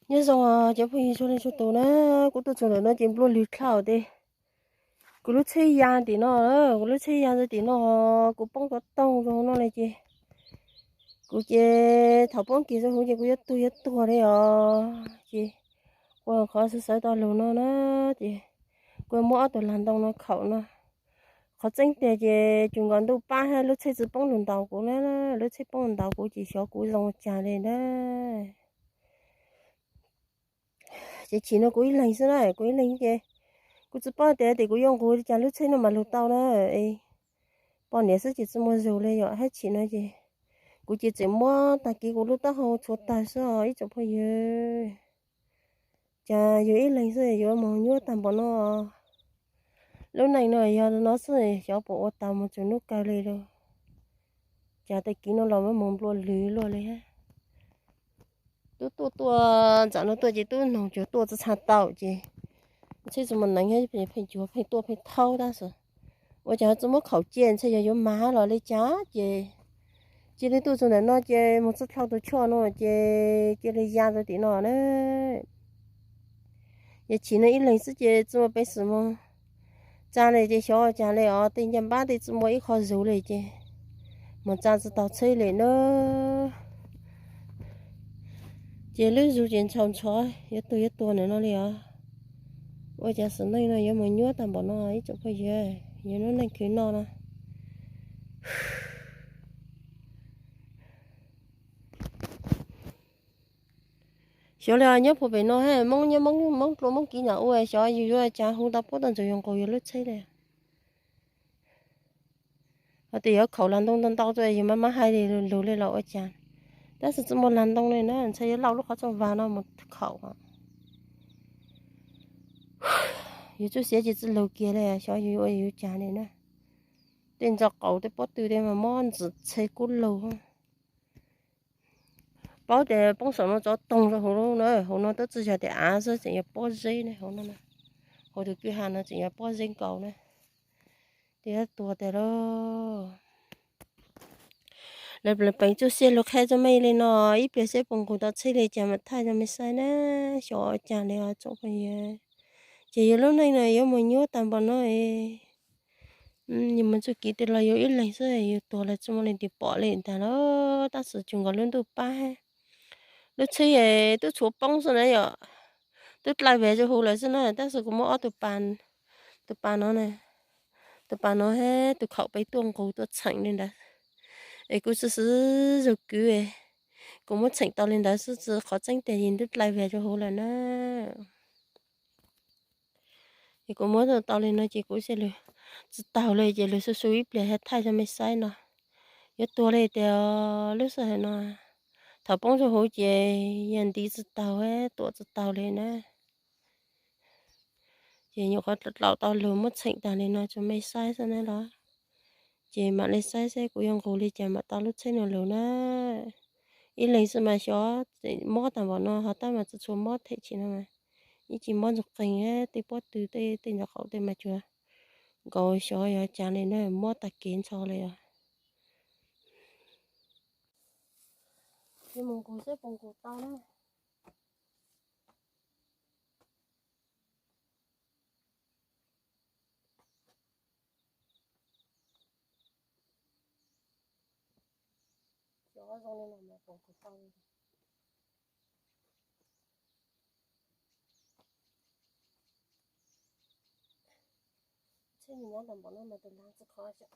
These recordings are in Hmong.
Nyob zoo cov phooj ywg txhua leej txhua tus na, kuv tuaj txog ntawm no ces nplua lwg dlhau tias kuv lub tsheb ya tim no, kuv lub tsheb ya rau tim no, kuv poob rov toog rau hauv no li ces kuv ces thaum poob kiag rau hauv ces kuv yuav tuag yuav tuag li os. Ces kuv qhov sawv sawv tau lus no na, ces kuv yuav muab ob tug lag ntoo no khaum no. Qhov tseeb tiag ces tsuas nkaus ntuj pab thiab lub tsheb tsis poob lug ntaus kuv na, lub tsheb poob lug ntaus kuv ces xyov kuv zoo cas li na. Ces chim no kuv ib leeg xwb na, kuv ib leeg ces kuv tsis paub tias tias kuv yuav nqus li cas lub tsheb no mam lug tau na. Poj niam xwb ces tsis muaj zug li yom, hab chim no ces kuv ces tseem muab tag kiv kuv lub taub hau tshuav tag xwb os ib tsoom phooj ywg. Cas yus ib leeg xwb yuav moog nyuaj tag npaum no. Lub neej no yog no xwb xyov puas ua tau mus txug hnub kawg li lauj. Cas tag kis no los muaj moog nplua lwg luaj li. Tub tuaj tuaj ntawm no tuaj ces tub noog cuag tuaj tsis txha tau ces tsheb tsis muaj neeg pheej cuag pheej tuaj pheej thaub tab sis ua cas tsis muab khaum cia ntshe yog yuav mag los li cas ces cia li tuaj txug ntawm no ces moog txog dlhau tus choj no ces cia li ya rau tim no na. Yog chim no ib leeg xwb ces tsis muaj peev xwm moog tsa li ces xyov ua cas li os, tej ncaj npab tej tsis muaj ib qho zug li ces moog tsa tsis taug tsheb li na. Ces lub zug ces ntshaus ntshov yuav tuag yuav tuag ntawm no li os. Ua cas xwm neej no yuav moog nyuaj tag npaum no ib tsoom phooj ywg, yog lub neej khwv noj no. Xyov li nyob puag pem no hab Moob nyob Moob, Moob dlua Moob kiv nram ua xyov yus yuav cas hu tau puab tau ntxuag yus nqus yus lub tsheb li. Ho tias yuav khaum lag ntoo ntau ntau rau yus mam mam hais li lug li los ua cas. Tab sis tsis muaj lag ntoo li na, ntshe yuav lauj lub qhov tsoo vag no mus khaum. Yus txuj siav ces tsis lug kiag li, xyov yus ua yus cas li na. Tej ntxhov qaum tej pob tw tej mas mob ntxim txhij kub lug. Paub tias poob saum no tsov toog rau hauv na, hauv no twb tsis yog tias av xwb tseem yog pob zeb ne, hauv no, hauv tus kwj ha no tseem yog pob zeb nkaus na. Tias tuag tiag lauj. Lawv peem txuj siab lug qhia rau mej li no, ib pliag seb puas nqus tau tsheb li cas mam thaij rau mej saib na, xyov ua cas li os tsoom phooj ywg. Ces yus lub neej no yuav moog nyuaj tag npaum no, yus moog txuj kev twg los yus ib leeg xwb, yus tuag los tsis muaj leej twg pom li ntag lauj, tab sis tsuas nkaus lub ntuj pab. Lub tsheb twb tshuav poob xwb na yom, twb dlai veg rau huv lawm xwb na, tab sis kuv muab ob tug pas, tus pas no, tus pas no hab tus khaum peb tuaj nqus tuaj txheem li ntawd, es kuv tsis xwb zug kwv, kuv muab txheem tau li ntawd xwb, qhov tseeb tiag yus twb dlai veg rau huv lawm na. Es kuv muab tau li no ces kuv xav lug tsis taug li ces lug su su ib pliag thaij rau mej saib no. Yuav tuag li tias lub sij hawm no, thaum poob rau huv ces yog ntiv tsis taug, tuam tsis taug li na. Ces nyuam qhuav dlaus tau lug muab txheem tag li no rau mej saib xwb na los. Ces mam li saib seb kuv yuav nqus li cas mam tau lub tsheb no lug na. Ib leeg xwb mas xyov mob tag npaum no ho tab mas tsis tshua mob them tshim no mas, ib ce mob ntxuag qeeg, tej pob tw tej ntxhov qaum tej mas tsuas nkaus xyov yog cas li na, mob tag kev ntsho li os. Ces mus nqus seb puas nqus tau na. Xyov zoo li no mas puas nqus tau. Tsheb nyob tau npaum no mas tus lag tsis khov xyov.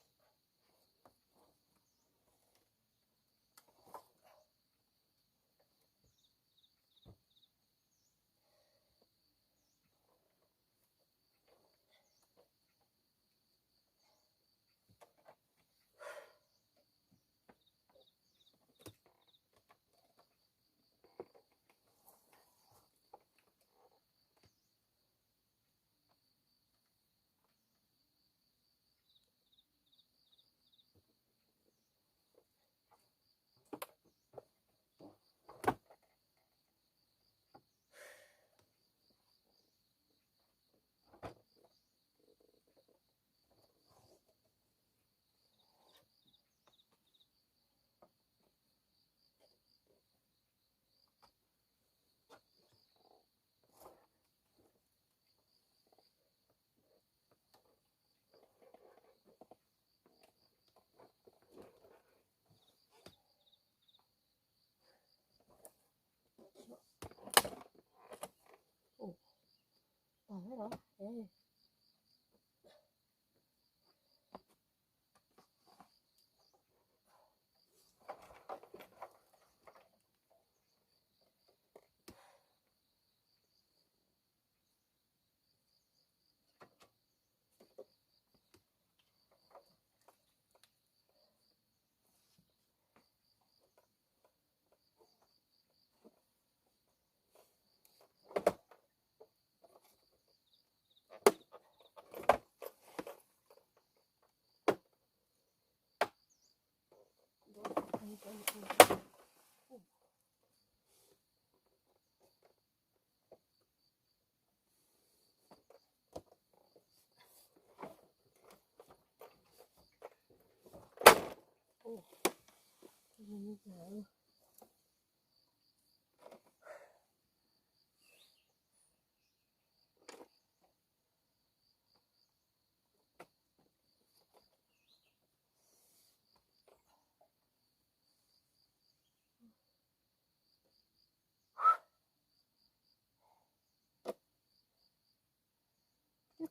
Twb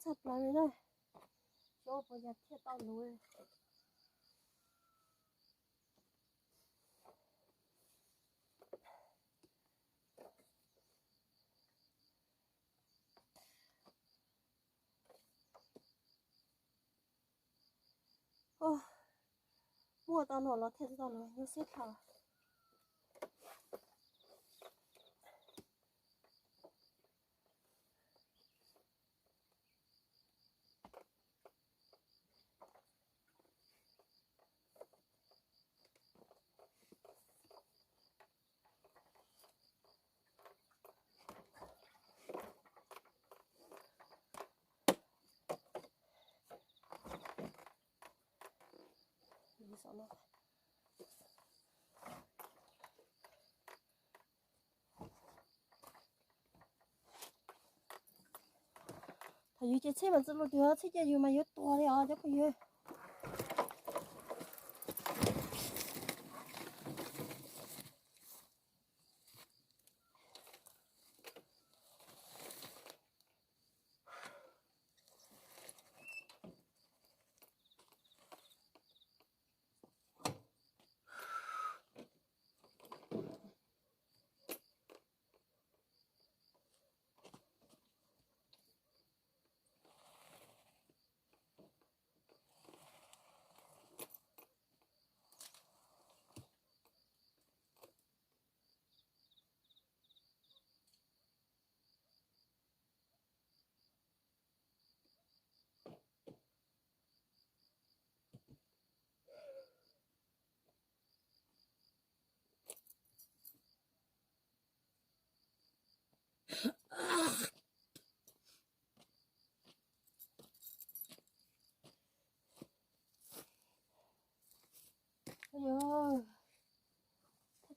txhaj plaws li na. Xyov puas yog thiaj tau luv. Muaj tau no los thiaj tau luv, nyuaj siab dhau. Thaum yus ces tsheb mas txwj lus tias tsheb ces yus mas yuav tuag li os cov phooj ywg.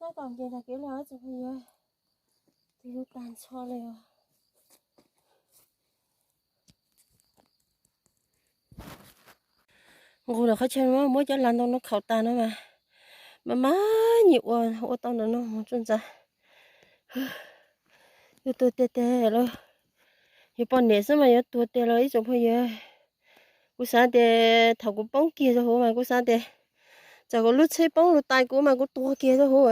Tab tom nce tag kev los tsis pom yog, tus lub tag nrho li os. Nqus lawm qhov chaw no muab cov las ntoo no khaum tas no mas, mas mas nyim ua, ua tau ntawm no mus tsuj ntxav. Yuav tuag tiag tiag lawm. Yus poj niam xwb mas yuav tuag tiag lawm ib tsoom phooj ywg. Kuv xav tias thaum kuv poob kiag rau hauv mas kuv xav tias txawm kuv lub tsheb poob lub tais kuv mas kuv tuag kiag rau hauv.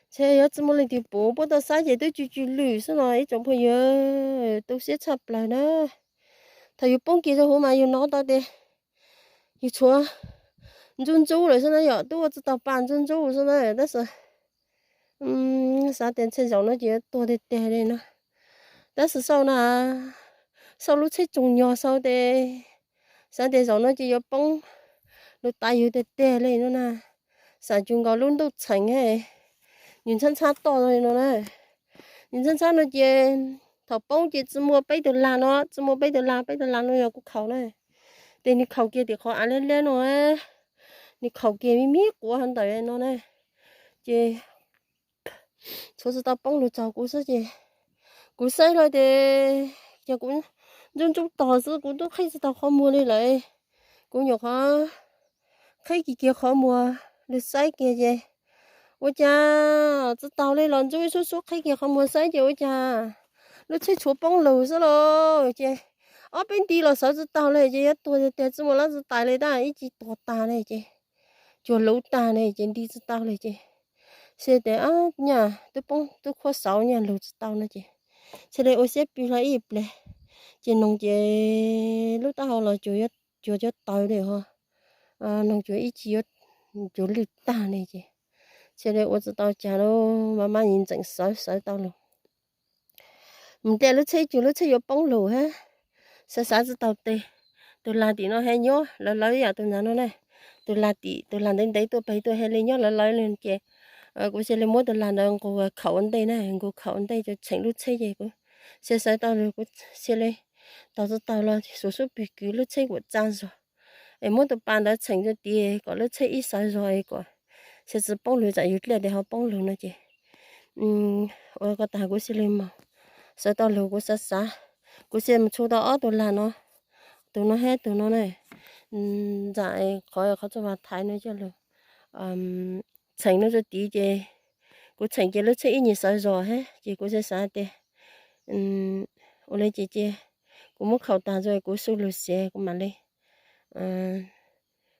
Ntshe yuav tsis muaj leej twg pum, puab tau saib ces twb tsw tsw lwj xwb no ib tsoom phooj ywg, tu siab tshaj plaws na. Thaum yus poob kiag rau hauv mas yus hnov tau tias yus tshuav ntsuj ntsuj lawm xwb na yom, twb ua tsis tau pa ntsuj ntsuj xwb na, tab sis xav tias ntshe zaum no ces yuav tuag tiag tiag li no. Tab sis xauj na, xauj lub tsheb tsoos nyog xauj tes xav tias zaum no ces yuav poob lub tais yus tiag tiag li no na. Xav tsis nkaus lub ntuj txheem, nws ntxhab ntxhab toj li no na. Nws ntxhab ntxhab no ces thaum poob ces tsis muaj peb tug lag no, tsis muaj peb tug lag, peb tug lag no yog kuv khaum na. Ces nws khaum kiag tim qhov av liab liab no, nws khaum kiag me me quav ntawm no na. Ces tshuav tsis tau poob lug txog kuv xwb ces kuv saib lawm ces, ces kuv ntsuj ntsuj tog xwb, kuv twb qhib tsis tau qhov muag li lawm. Kuv nyuam qhuav qhib kiag kiag qhov muag lug saib kiag ces ua cas tsis taus li los ntsuj ib sub sub, qhib kiag qhov muag saib ces ua cas lub tsheb tshuav poob lug xwb los ces ob peb nti los sawv tsis tau li ces yuav tuag tiag tiag, tsis muaj leej tsis tais li tab ib ci tuag tag li ces cuag luv tag li ces nti tsis tau li ces xav tias nyaj twb poob twb khuab saud nyaj lug tsis tau no ces thiaj li ua siab pw hlo ib pliag. Ces noog ces lub taub hau los cuag cov taws li ho, noog cuag ib ci cuag lwj tag li ces thiaj li ua tsis tau cas li, maj mam ntxeem sawv sawv tau lug. Mus dlej lub tsheb cuag lub tsheb yuav poob lug hab, xav xav tsis tau tes. Tus lag tim no hab nyob lawv lawv ib yam tus ntawd no na, tus lag tim tus lag ntev ntev tuaj pem tuaj hab li nyob lawv lawv li ces kuv thiaj li muab tus lag ntawd nqus khaum ua ntej na, nqus khaum ua ntej ces tsheem lub tsheb ces kuv thiaj sawv tau lug, kuv thiaj li tos tsis tau los xuv xub pwg kwv lub tsheb kuam txaj zog es muab tus pas ntawd tsheem rau tid kom lub tsheb ib sawv zog es kom thiaj tsis poob lug, tsam yus dlej tes ho poob lug no ces ua ko tag kuv thiaj li moog sawv tau lug. Kuv xav xav, kuv thiaj mus tshu tau ob tug lag no, tus no hab tus no na, ntxam qhov qhov txuj vaj thaiv no coj lug tsheem no rau tid ces kuv tsheem ces lub tsheb ib nyuag sawv zog hab ces kuv xav xav tias ua li ces cia kuv muab khaum tag rau kuv xub lug xav kuv mam li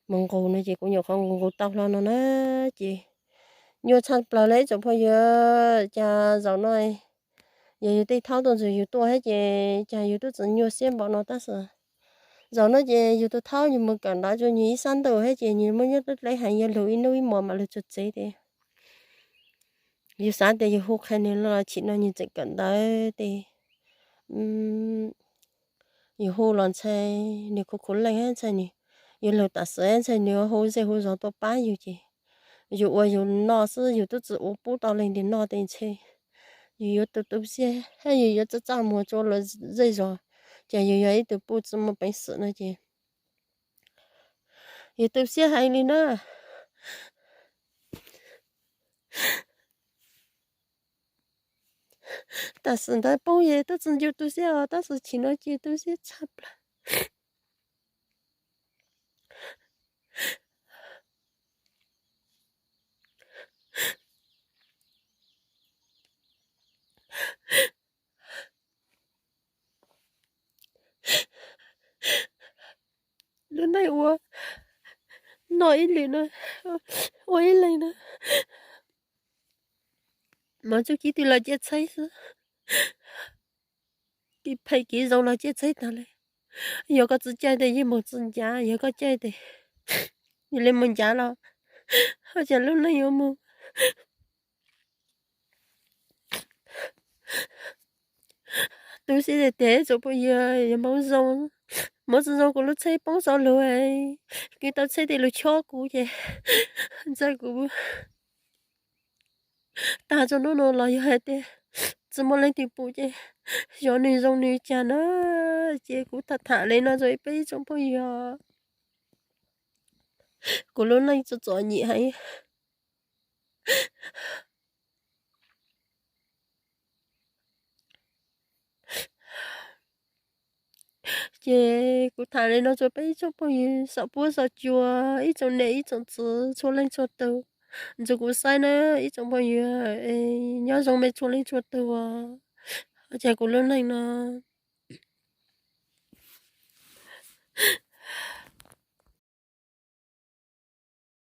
mus nqus no ces kuv nyuam qhuav nqus nqus tau hlo no na ces nyuaj tshaj plaws li ib tsoom phooj ywg. Cas zaum no yog yus tej thaub tuaj ntxug yus tuaj hab ces cas yus twb tsis nyuaj siab npaum no tab sis zaum no ces yus tus thaub yus mus kawm ntawv rua nyuag ib sab ntuj hab ces nyuag muaj nyob dleb heev, yog lug ib hnub ib hmos mam lug txug tsev tes yus xav tias yus hu qhia nwg los chim no nwg tseem kawm ntawv tes yus hu los ntshai nwg khuv khuv leej hab ntshai nwg, yus lug tam sim ntshai nwg hu zej hu zog tuaj pab yus ces yus ua yus noj xwb yus twb tsis ua pub tau leej twg noj tes ntshe yus yuav tu tu siab hab yus yuav txaj txaj muag tsua luag zej zog, ces yus yog ib tug puj tsis muaj peev xwm no ces yus tu siab heev li na. Tam sim ntawd poob yus twb tsis ncu tu siab os, tab sis chim no ces tu siab tshaj plaws. Lub neej ua noj ib lwm no, ua ib leeg no, mas txuj kev twg los ciaj txhawb xwb, kev phem kev zoo los ciaj txhawb tag li. Yog koj tsis caij tes yeej moog tsis ncav, yog koj caij tes yus li moog ncav los ho cas lub neej yuav moog tu siab tiag tiag tsoom phooj ywg. Yog moog zoo, moog tsis zoo kuv lub tsheb poob xaus lug, kuv tau tsheb tes lug chob kuv ces ntshai kuv tag rua hnub no los yog hais tias tsis muaj leej twg pum ces xyov nwg zoo nwg cas na. Ces kuv tham tham li no rua peb ib tsoom phooj ywg, kuv lub neej txom txom nyem heev. Ces kuv tham li no rua peb ib tsoom phooj ywg xom puab xom cua, ib tsoom niam ib tsoom txiv txhua leej txhua tug, nrug kuv saib na ib tsoom phooj ywg, nyob zoo mej txhua leej txhua tug. Ces kuv lub neej no